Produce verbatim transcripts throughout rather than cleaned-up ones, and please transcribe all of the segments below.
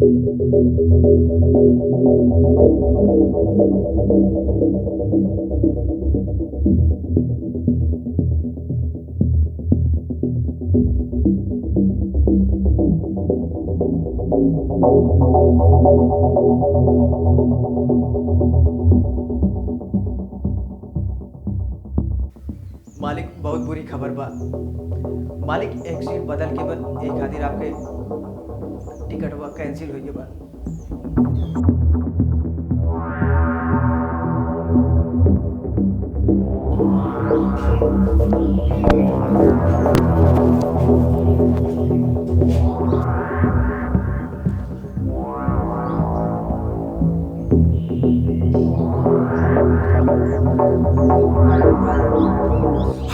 मालिक, बहुत बुरी खबर बा। मालिक, एक सीट बदल के बा, एही खातिर आपके टिकटवा कैंसिल होइ गए बा।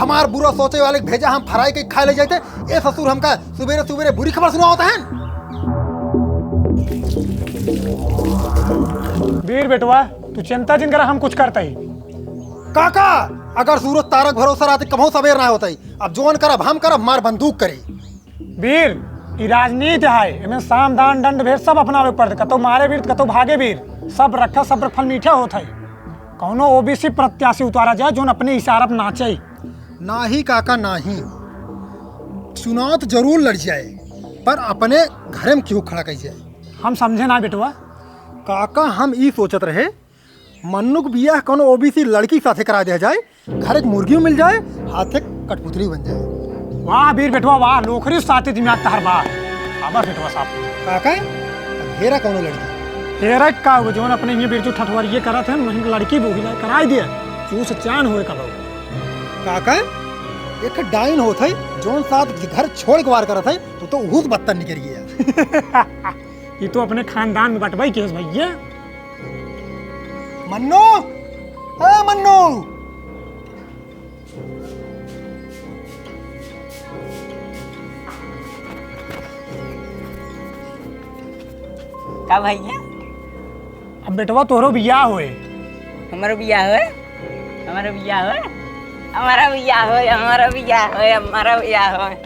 हमार बुरा सोचे वाले के भेजा हम फ्राई के खाए ले जाते। ए ससुर, हमका सुबेरे सुबेरे बुरी खबर सुनावत हैं। वीर बेटवा, तू चिंता जिन करा, हम कुछ करता ही। काका, अगर सूरज तारक भरोसा रहते, कबहू सबेर ना होता ही। अब जोन करब हम करब, हमार बंदूक करी। वीर, ई राजनीति है, एमे साम दान दंड भेद सब अपनावे के पड़त। कतौ मारे वीर, कतौ भागे वीर, सब रखा, सब फल मीठा होत है। कौनो ओबीसी प्रत्याशी उतारा जाए, जोन अपने इशारा पे नाचे। नाही काका, नाही। चुनाव तो जरूर लड़ जाए, पर अपने घरे में क्यों खड़ा कही जाए? हम समझे ना बेटवा। काका, हम ई सोचत रहे, मन्नू के बियाह कौनो ओबीसी लड़की के साथे करा दिया जाए, घर एक मुर्गी मिल जाए, हाथ एक कठपुतली बन जाए। वाह वीर बेटवा वाह, नौकरी साथे दिमाग तहर बा। आभार बेटवा साहब। काका, अब हेरा कौनो लड़की? हेरा का हो, जौन अपने ये बिरजू ठठवरिये करत है, वहीं लड़की बोही ला कराई दिया। चूस चान होए का बाबू। काका, एक डाइन होत है, जौन साथ घर छोड़ के वार करत है, तो, तो उहुस बत्तन निकल गया। ये तो अपने खानदान में बटवाई केस भैया। मन्नू, ए मन्नू। का भैया? अब बेटवा तोहरो बियाह होए। हमरो बियाह होए, हमरो बियाह होए, हमरो बियाह होए, हमरो बियाह होए, हमरो बियाह होए।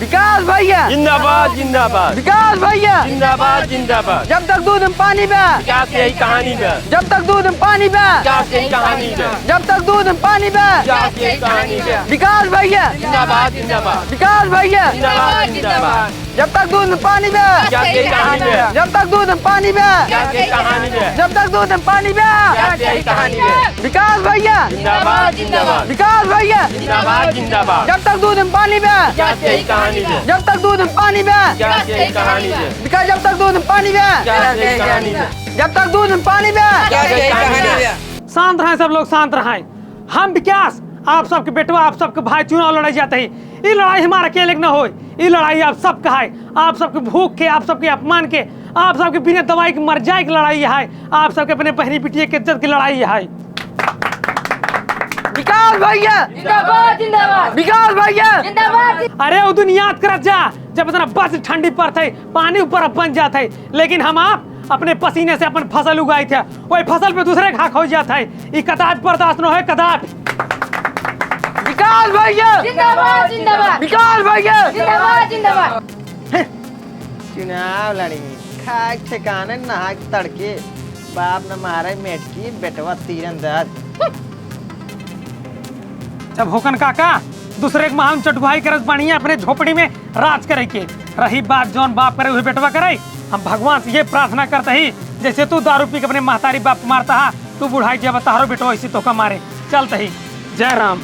विकास भैया! जिंदाबाद, जिंदाबाद। विकास भैया! जिंदाबाद, जिंदाबाद। जब तक दूध में पानी बा। विकास यही कहानी बा। जब तक दूध में पानी बा। विकास यही कहानी बा। जब तक दूध में पानी बा। विकास यही कहानी बा। विकास भैया! जिंदाबाद, जिंदाबाद। विकास भैया! जिंदाबाद, जिंदाबाद। जब तक दूध में पानी बा। विकास यही कहानी बा। जब तक दूध में पानी बा। विकास यही कहानी बा। जब तक दूध में पानी बा। विकास यही कहानी बा। विकास भैया। जिंदाबाद, जिंदाबाद। विकास भैया। जिंदाबाद, जिंदाबाद। जब तक दूध में पानी बा। विकास यही कहानी बा। जब तक दूध में पानी बा। विकास यही कहानी बा। विकास जब तक दूध में पानी बा। विकास यही कहानी बा। जब तक दूध में पानी बा। विकास यही कहानी बा। शांत रहें सब लोग, शांत रहें। हम विकास, आप सबके बेटवा, आप सबके भाई चुनाव लड़ाई जाते ही। ई लड़ाई हमार अकेले के न होय, ई लड़ाई आप सबका है। आप सबके भूख के, आप सबके अपमान के, आप सबके बिना दवाई के मर जाए के लड़ाई है। आप सबके अपने बहनी बिटिया के इज्जत की लड़ाई है। विकास भैया! जिंदाबाद, जिंदाबाद। विकास भैया! जिंदाबाद, जिंदाबाद। अरे, उ दिन याद करत जा, जब इतना बस ठंडी पड़त है, पानी ऊपर बन जात है, लेकिन हम आप अपने पसीने से अपन फसल उगाई थे, वही फसल पे दूसरे के हक हो जात है। ई कदापि बर्दाश्त न होए, कदापि। विकास भैया! जिंदाबाद, जिंदाबाद। विकास भैया! जिंदाबाद, जिंदाबाद। चुनाव लड़ी, खाए ठिकाने, नहाए तड़के, बाप न मारे मेटकी, बेटवा तीरंदाज। जब होकन काका दूसरे के महल में चटुआई करत, बढ़िया अपने झोपड़ी में राज करे के। रही बात जौन बाप करे, उहे बेटवा करे। हम भगवान से ये प्रार्थना करते ही, जैसे तू दारू पी के अपने महतारी बाप मारता हा, तू बुढ़ाई जब तहारो बेटवा ऐसे तोका मारे। चलते ही, जय राम।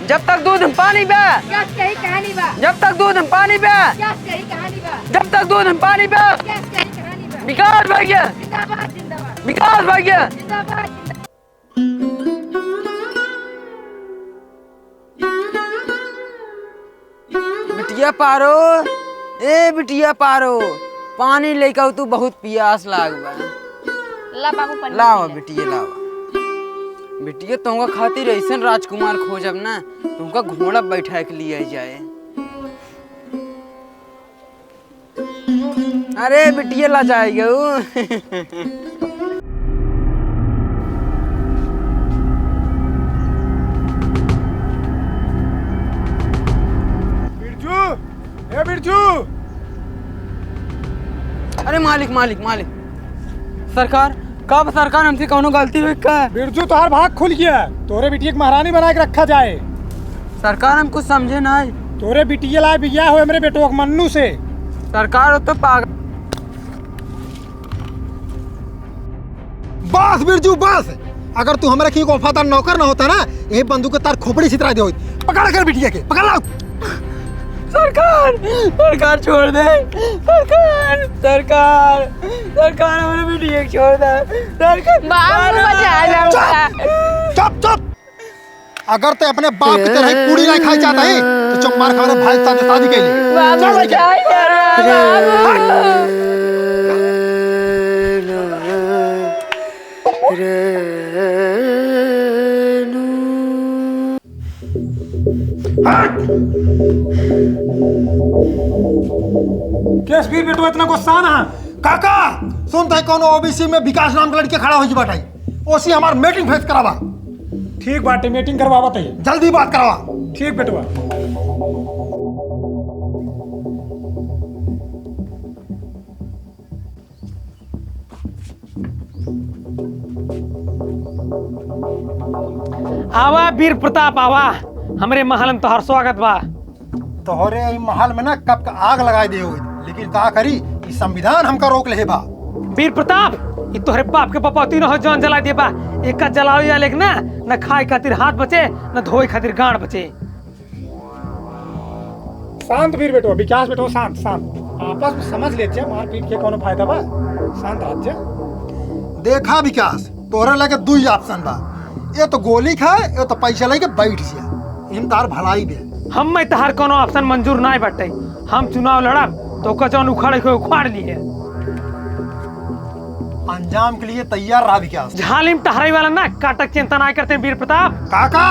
जब तक दूध में पानी बा। विकास यही कहानी बा। जब तक दूध में पानी बा। विकास यही कहानी बा। जब तक दूध में पानी बा। विकास यही कहानी बा। विकास भैया। जिंदाबाद, जिंदाबाद। विकास भैया। जिंदाबाद, जिंदाबाद। बिटिया पारो, ए बिटिया पारो, पानी लेके आव, तू बहुत पियास लाग बा। ला बाबू, पानी लावा पी ले। बिटिया, लावा। बिटिया, तोहका खातिर ऐसन राजकुमार खोजब ना, तोहका घोड़ा बैठा के लिए जाए। अरे बिटिया, ला जाएगा उ। बिरजू, ए बिरजू! अरे मालिक, मालिक, मालिक। सरकार, कब सरकार हमसे कौनो गलती हुई का? बिरजू, तोहार भाग खुल गया। तोहरे बिटिया के महारानी बना के रखा जाए। सरकार, हम कुछ समझे नाहीं। तोहरे बिटिया लाए बियाह होए हमरे बेटवा के मन्नू से। सरकार, वो तो पागल। बस बिरजू, बस। अगर तू हमरा के वफादार नौकर ना होता ना, यही बंदूक के तार खोपड़ी छितरा दे होइत। पकड़ कर बिटिया के, पकड़ लाओ। सरकार, सरकार छोड़ दे। सरकार, सरकार, सरकार हमरे बिटिया के छोड़ दे। सरकार, बाबू मारो। बचा लो। चुप, चुप, चुप। अगर ते अपने बाप की तरह पूरी नहीं खाई चाहता है, तो चुप मार के हमारे भाई के साथ शादी कर ले। बाबू, चल, लेके। क्या कर रहा है, बाबू? हट। केस वीर बेटवा इतना गुस्सा ना। काका, सुनत है कौनो ओबीसी में विकास नाम के लड़के खड़ा हो बाटे। ओसी हमार मीटिंग फिक्स करावा। ठीक बाटे, मीटिंग करवावत है। जल्दी बात करावा। ठीक बेटवा। आवा वीर प्रताप, आवा, हमरे महल में तोहर स्वागत बा। तोहरे ई महल में ना कब का आग लगाई दे होई, लेकिन का करी, ई संविधान हमका रोक लेहे बा। वीर प्रताप, ई तोहरे बाप के बपौती न हो, जौन जला दे बा। एका जलावे या लेक ना, न खाए खातिर हाथ बचे, न धोए खातिर गांड बचे। शांत वीर बेटवा, विकास बेटवा, शांत, शांत। आपस में समझ लेत जा, मारपीट के कौनो फायदा बा? शांत रहत जा। देखा विकास, तोहरे लगे दुई option बा, ये तो गोली खाए, ये तो पैसा लेके बैठ जा। इम तार भलाई बे। हम में तहार कौनो option मंजूर नाय बाटे। हम चुनाव लड़ब तो ओकर जौन उखाड़े के उखाड़ लिए। अंजाम के लिए तैयार रहा विकास। झालिम टहराई वाला ना काटक चिंता ना करते वीर प्रताप। काका!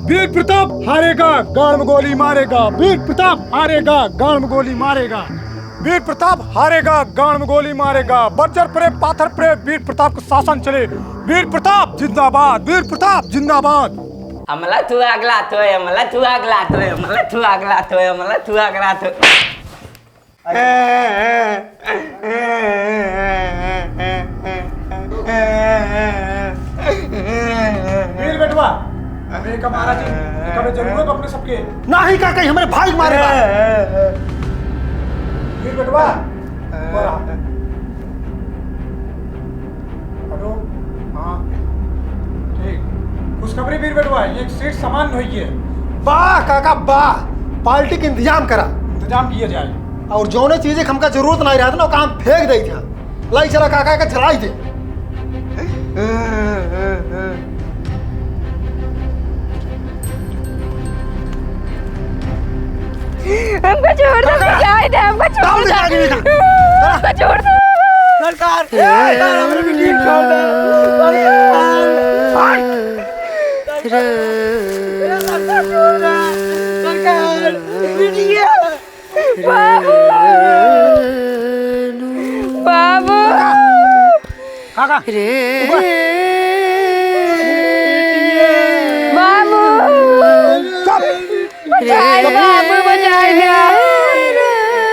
वीर प्रताप हारेगा, गांड में गोली मारेगा। वीर प्रताप हारेगा, गांड में गोली मारेगा। वीर प्रताप हारेगा, गांड में गोली मारेगा। बज्जर परे, पाथर परे, वीर प्रताप का शासन चले। वीर प्रताप जिंदाबाद, वीर प्रताप जिंदाबाद। अमला तू अगला तो, अमला तू अगला तो, अमला तू अगला तो, अमला तू अगला तो। वीर बेटवा, अबे का महाराज जी, कबे जरूरत अपने सबके। नाही काका, हमरे भाई मारे बा। वीर बेटवा, ऊपर आ। हटो। हाँ। ठीक। खुशखबरी वीर बेटवा, ये सीट सामान्य हुई है। वाह काका, वाह। पार्टी के इंतजाम करा। इंतजाम किया जाए। और जौने चीजें हमका जरूरत नहीं रहत ना, ओका हम फेंक देइत है। लाई चला काका के जलाई दे। हमका छोड़ दे, काका! जाए दे, हमका छोड़ डाल दे, दे। आगे निकाल। हमका छोड़ दे। सरकार, सरकार, हमरे बिटिया छोड़ दे। सरकार। सरकार, बिटिया। बाबू। बाबू। काका, रे। ऊपर। बाबू। चुप। बचाई, बाबू, बचाई।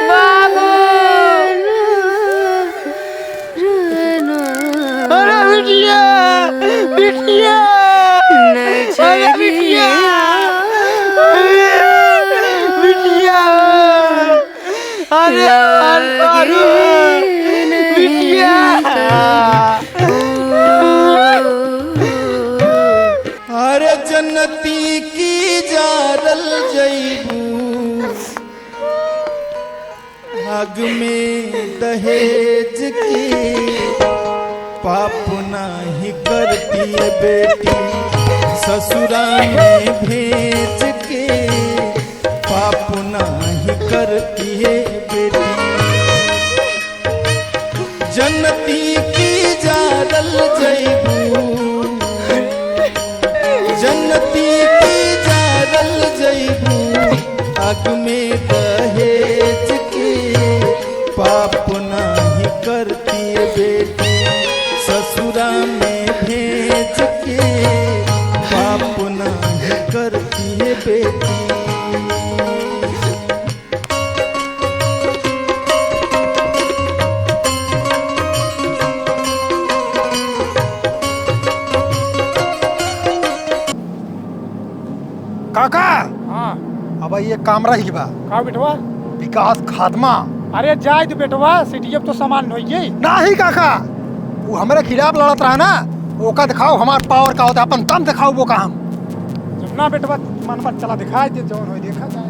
बाबू। अरे बिटिया, बिटिया। अरे बिटिया। बिटिया। अरे हमार पारू, बिटिया। अरे जनती की जारल जइबू, आग में दहेज के। पाप नाही करती है बेटी, ससुरा में भेज के। पाप नाही करती है बेटी, जनती की जारल जइबू, जनती की जारल जइबू, आग में दहेज के। पाप नाही करती है बेटी, ससुरा में भेज के। पाप नाही करती है बेटी। काम रहि गइ बा। का बेटवा? विकास खात्मा। अरे जाए दे बेटवा, CDF तो सामान होइए। नाही काका, उ हमरे खिलाफ लड़त रहा ना, ओका देखाओ हमार power का होता, अपन दम देखाओ वो का हम। जब ना बेटवा मन मत चला, दिखाई दे जौन होई देखा जाए।